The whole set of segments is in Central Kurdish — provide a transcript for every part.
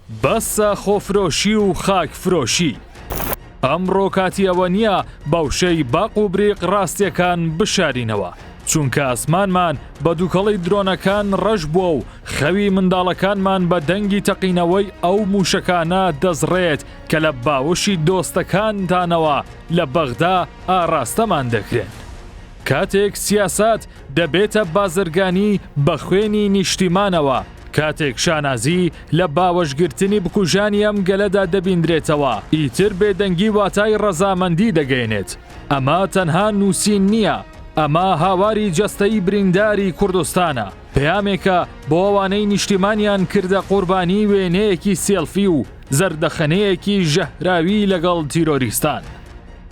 بەسە خۆفرۆشی و خاک فرۆشی. ئەمڕۆ کاتی ئەوە نییە بە وشەی باق و بریق ڕاستیەکان بشارینەوە، چونکە ئاسمانمان بە دوکەڵی درۆنەکان ڕەش بووە و خەوی منداڵەکانمان بە دەنگی تەقینەوەی ئەو موشەکانە دەزڕێت کە لە باوەشی دۆستەکانتانەوە لە بەغدا ئاڕاستەمان دەکرێن. کاتێک سیاسەت دەبێتە بازرگانی بە خوێنی نیشتیمانەوە، کاتێک شانازی لە باوەشگرتنی بکوژانی ئەم گەلەدا دەبیندرێتەوە، ئیتر بێدەنگی واتای ڕەزامەندی دەگەیەنێت. ئەمە تەنها نووسین نییە، ئەمە هاواری جەستەی برینداری کوردستانە، پەیامێکە بۆ ئەوانەی نیشتیمانیان کردە قوربانی وێنەیەکی سێڵفی و زەردەخەنەیەکی ژەهراوی لەگەڵ تیرۆریستان.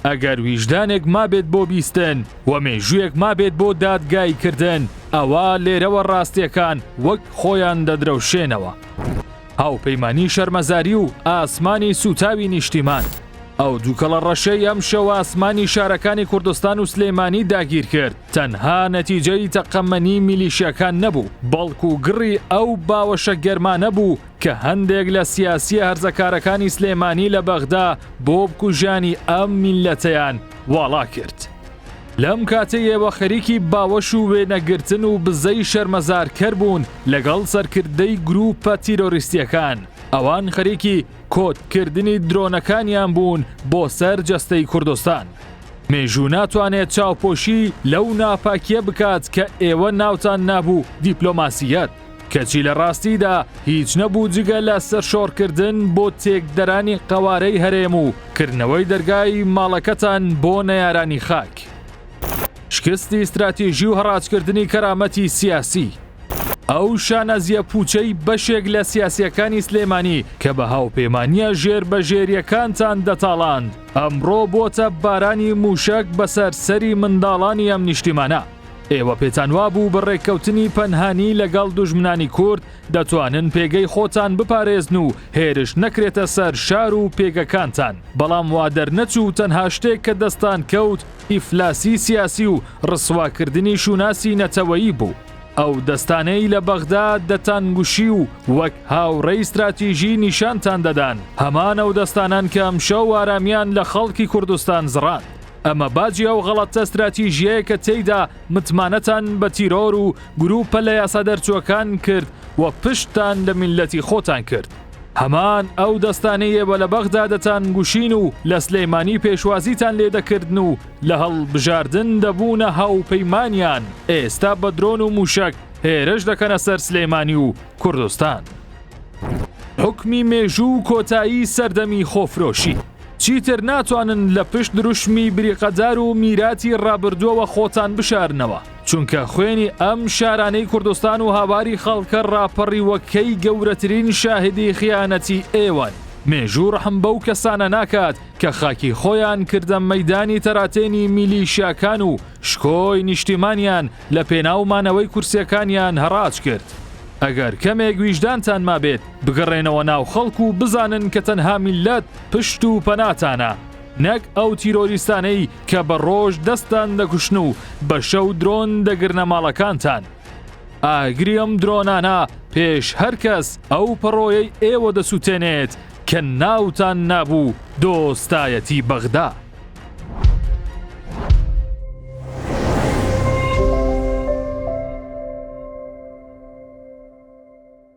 ئەگەر ویژدانێک مابێت بۆ بیستن و مێژوویەک مابێت بۆ دادگاییکردن، ئەوا لێرەوە ڕاستییەکان وەک خۆیان دەدرەوشێنەوە. هاوپەیمانی شەرمەزاری و ئاسمانی سووتاوی نیشتیمان. ئەو دووکەڵە ڕەشەی ئەمشەو ئاسمانی شارەکانی کوردستان و سلێمانی داگیرکرد، تەنها نەتیجەی تەقەمەنی میلیشیاکان نەبوو، بەڵکو گڕی ئەو باوەشە گەرمانە بوو کە هەندێک لە سیاسییە هەرزەکارەکانی سلێمانی لە بەغدا بۆ بکوژانی ئەم میللەتەیان واڵا کرد. لەم کاتەی ئێوە خەریکی باوەش و وێنەگرتن و بزەی شەرمەزارکەر بوون لەگەڵ سەرکردەی گرووپە تیرۆریستییەکان، ئەوان خەریکی کۆتکردنی درۆنەکانیان بوون بۆ سەر جەستەی کوردستان. مێژوو ناتوانێت چاوپۆشی لەو ناپاکییە بکات کە ئێوە ناوتان نابوو دیپلۆماسییەت. کەچی لە ڕاستیدا هیچ نەبوو جگە لە سەرشۆڕکردن بۆ تێکدەرانی قەوارەی هەرێم و کردنەوەی دەرگای ماڵەکەتان بۆ نەیارانی خاک. شکستی ستراتیژی و هەڕاجکردنی کەرامەتی سیاسی. ئەو شانازیە پوچەی بەشێک لە سیاسیەکانی سلێمانی کە بە هاوپەیمانیە ژێر بە ژێریەکانتان دەتاڵاند، ئەمڕۆ بۆتە بارانی موشەک بەسەر سەری منداڵانی ئەم نیشتیمانە. ئێوە پێتان وابوو بە ڕێککەوتنی پەنهانی لەگەڵ دوژمنانی کورد دەتوانن پێگەی خۆتان بپارێزن و هێرش نەکرێتە سەر شار و پێگەکانتان، بەڵام وا دەرنەچوو تەنها شتێک کە دەستان کەوت ئیفلاسی سیاسی و ڕسواکردنی شوناسی نەتەوەیی بوو. ئەو دەستانەی لە بەغدا دەتانگوشی و وەک هاوڕێی ستراتیژی نیشانتان دەدان، هەمان ئەو دەستانەن کە ئەمشەو ئارامیان لە خەڵکی کوردستان زڕاند. ئەمە باجی ئەو غەڵەتە ستراتیژییەیە کە تێیدا متمانەتان بە تیرۆر و گرووپە لە یاسادەرچووەکان کرد و پشتتان لە میللەتی خۆتان کرد. هەمان ئەو دەستانەی ئێوە لە بەغدا دەتانگوشین و لە سلێمانی پێشوازیتان لێدەکردن و لە هەڵبژاردن دەبوونە هاوپەیمانیان، ئێستا بە درۆن و مووشەک هێرش دەکەنە سەر سلێمانی و کوردستان. حوکمی مێژوو و کۆتایی سەردەمی خۆفرۆشی. چیتر ناتوانن لە پشت دروشمی بریقەدار و میراتی ڕابردووەوە خۆتان بشارنەوە، چونکە خوێنی ئەم شارانەی کوردستان و هاواری خەڵکە ڕاپەڕیوەکەی گەورەترین شاهیدی خیانەتی ئێوەن. مێژوو ڕەحم بەو کەسانە ناکات کە خاکی خۆیان کردە مەیدانی تەراتێنی میلیشیاکان و شکۆی نیشتیمانیان لە پێناو مانەوەی کورسیەکانیان هەڕاج کرد. ئەگەر کەمێک ویژدانتان مابێت بگەڕێنەوە ناو خەڵک و بزانن کە تەنها میللەت پشت و پەناتانە نەک ئەو تیرۆریستانەی کە بە ڕۆژ دەستتان دەکوشن و بە شەو درۆن دەگرنە ماڵەکانتان. ئاگری ئەم درۆنانە پێش هەر کەس ئەو پەڕۆیەی ئێوە دەسوتێنێت کە ناوتان نابوو دۆستایەتی بەغدا.